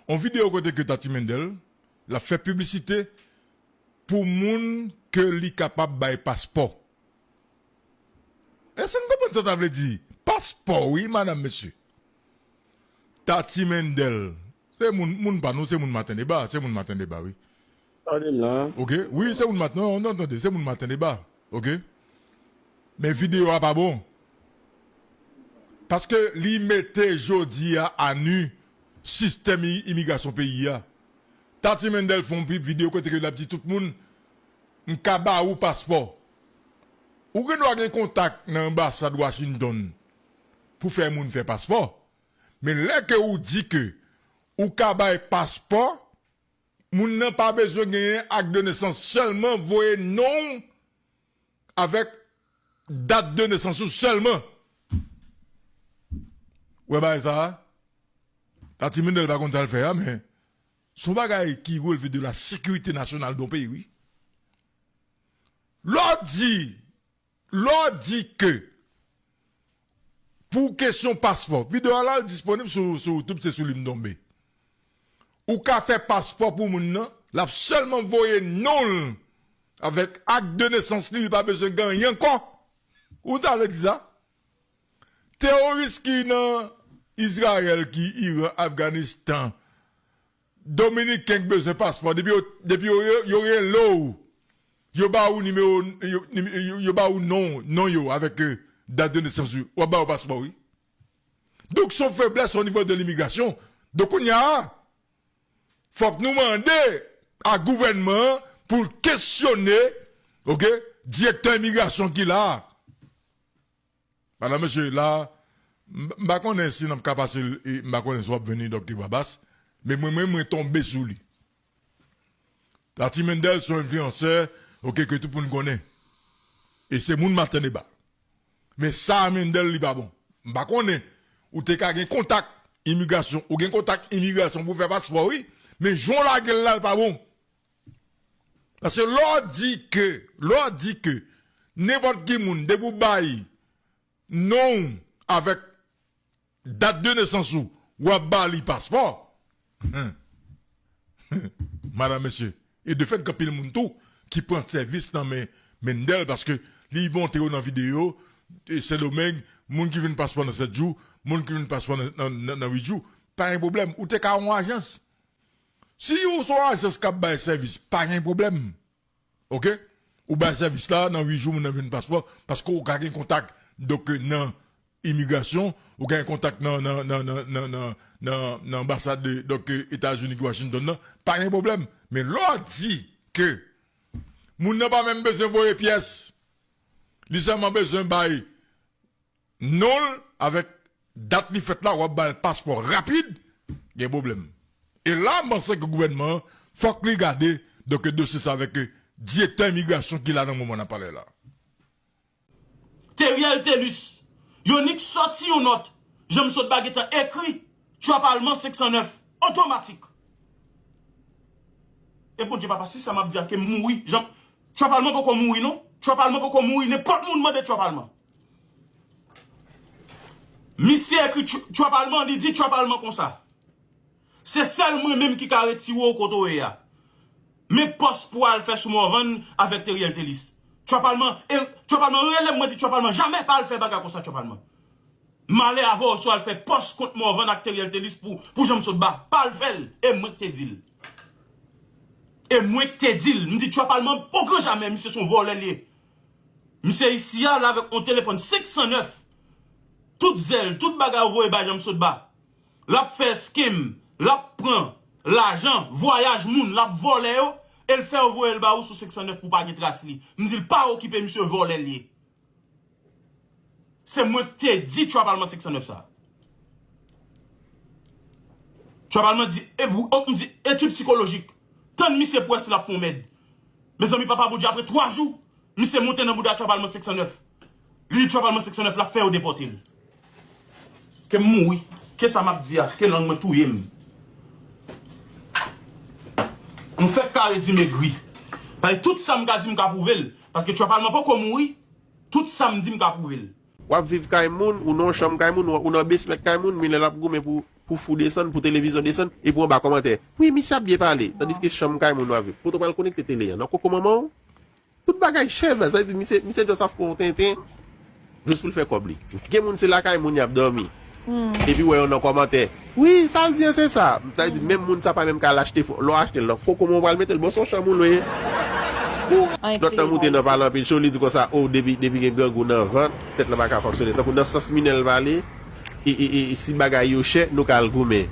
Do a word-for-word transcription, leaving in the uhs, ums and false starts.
On videyo kote ke Tati Mendel l ap fè piblisite pou moun ke li kapab bay paspò. Èske n konprann sa sa vle di? Paspò, wi, madanm, mesye. Tati Mendel, se moun, moun pa nou, se moun Maten Deba, se moun Maten Deba, wi. Tande m la. Ok, wi, se moun Maten, non, non, tande, se moun Maten Deba, ok? Men videyo a pa bon. Paske li mete jodi a anu sistèm i-, imigrasyon peyi a. Tati Mendel fè yon pi-, videyo kote ke l ap di tout moun, "M ka ba ou paspò." Ou gen dwa gen kontak nan anbasad Washington pou fè moun fè paspò. Men lè ke ou di ke ou ka bay paspò, moun nan pa bezwen genyen ak de nesans, sèlman voye non w avèk dat de nesans ou sèlman. Ou wè bagay sa a? Tati Mendel pa konn sa l fè a, men se yon bagay ki releve de la sécurité nationale de yon peyi, wi. Lè w di, lè w di ke pou kesyon paspò, videyo a la l disponib sou, sou YouTube, se sou li m tonbe. Ou ka fè paspò pou moun nan, l ap sèlman voye non l avèk ak de nesans li, li pa bezwen gen anyen ankò. Ou ta vle di sa? Teworis ki nan Izrayèl, ki Iran, Afganistan, Dominiken k bezwen paspò, depi yo, depi yo, yo, yo rele w, yo ba ou nimewo, yo, yo, yo ba ou non, non yo avèk, eh, dat de nesans ou, w ap ba yo paspò, wi. Donk, se yon feblès o nivo de limigrasyon. Donk, kounye a, fòk nou mande a gouvènman an pou l kesyone, ok, direktè imigrasyon ki la a. Madanm, mesye, la, m, m pa konnen si n ap ka pase l, e m pa konnen si w ap vini, Doktè Babas, men mwen, mwen, mwen tonbe sou li. Tati Mendel se yon enfliyansè, ok, ke tout moun konnen. E se moun Maten Deba. Men sa Mendel li pa bon. M pa konnen. Ou te ka gen kontak imigrasyon. Ou gen kontak imigrasyon pou fè paspò, wi. Men jan w lage l la, l pa bon. Paske lè w di ke, lè w di ke nenpòt ki moun, depi w bay non w avèk dat de nesans ou, w ap ba li paspò. Madanm, mesye. E de fèt, gen anpil moun tou ki pran sèvis nan men Mendel, paske li montre yo nan videyo, e Sendomeng, moun ki vin paspò nan sèt jou, moun ki vin paspò nan, nan, nan, nan uit jou, pa gen pwoblèm. Ou te ka yon ajans. Si ou se yon ajans k ap bay sèvis, pa gen pwoblèm. Ok? Ou bay sèvis la, nan uit jou, moun nan vin paspò, paske ou ka gen kontak, donk, nan imigrasyon, ou ka gen kontak nan, nan, nan anbasad, donk, Etazini ki Washington nan, pa gen pwoblèm. Men lè w di ke moun nan pa menm bezwen voye pyès, li sèlman bezwen bay non l avèk dat li fèt la, w ap ba l paspò rapid, gen pwoblèm. E la, m panse ke gouvènman an, fòk li gade, donk, dosye sa avèk, eh, direktè imigrasyon ki la nan moman n ap pale la. Teriel Telus, yo nik sòti yon nòt, Jean Sotba gentan ekri, Tchwa Palman senk san nèf, otomatik. E Bondye papa, si sa m ap di a ke m mouri, Jean, Tchwa Palman poko mouri non. Tchwa Palman poko mouri, nenpòt moun mande Tchwa Palman. Misye ekri Tch-, Tchwa Palman, li di Tchwa Palman konsa. Se sèl mwen menm ki ka retire w kote w ye a. Men pòs pou w al fè sou Morvan avèk Teriel Telus. Tchwa Palman, e, Tchwa Palman rele m, mwen di Tchwa Palman, jamè pa al fè bagay konsa Tchwa Palman. M ale avè w si w al fè pòs kont Morvan ak Teriel Telus pou, pou Jean Sotba. Pa al fè l. E mwen k te di l. E mwen k te di l. M di Tchwa Palman, o gran jamè, misye se yon vòlè l ye. Misye isi a, la avèk yon telefòn senk san nèf. Tout zèl, tout bagay yo voye bay Jean Sotba. L ap fè scam, l ap pran lajan, vwayaj moun, l ap vòlè yo, e l fè yo voye l ba ou sou senk san nèf pou pa gen tras li. M di l pa okipe misye, vòlè l ye. Se mwen k te di Tchwa Palman senk san nèf sa. Tchwa Palman di, e, ou, m di, etid sikolojik. Tann misye pou wè si l ap fè yon mèd. Mezanmi, papa Bondye, apre twa jou, misye monte nan bouda Tchwa Palman senk san nèf. Li di Tchwa Palman senk san nèf, l ap fè yo depòte l. Ke m mouri. Ke sa m ap di a, ke lang mwen touye m. Nou fèk kare di m egri. Paske tout sa m ka di, m ka pwouve l. Paske Tchwa Palman poko mouri. Tout sa m di, m ka pwouve l. W ap viv kay moun, ou nan yon chanm kay moun, ou, ou nan basement kay moun, men lè l ap goumen pou, pou fou desann, pou televizyon desann, epi w anba kòmantè, wi, misye ap byen pale, tandiske chanm kay moun w ap viv. Kote w pral konekte tele a? Nan koko manman w? Tout bagay chè, baz. Sa vle di, misye, misye just ap fè yon tenten, jis pou l fè kòb li. Gen moun, se lakay moun y ap dòmi. Epi wè yo nan kòmantè, wi, sa l di an, se sa. Sa vle di, menm moun sa pa menm ka al achte, lè w achte l nan koko manman w pral mete l, bon, se yon chanm ou lwe. Lòt nan moute nan pale anpil cho, li di konsa, o, depi, depi gen grangou nan vant, tèt la pa ka fonksyone. Tankou nan sans minè l pale, e, e, e, si bagay yo chè, nou ka al goumen.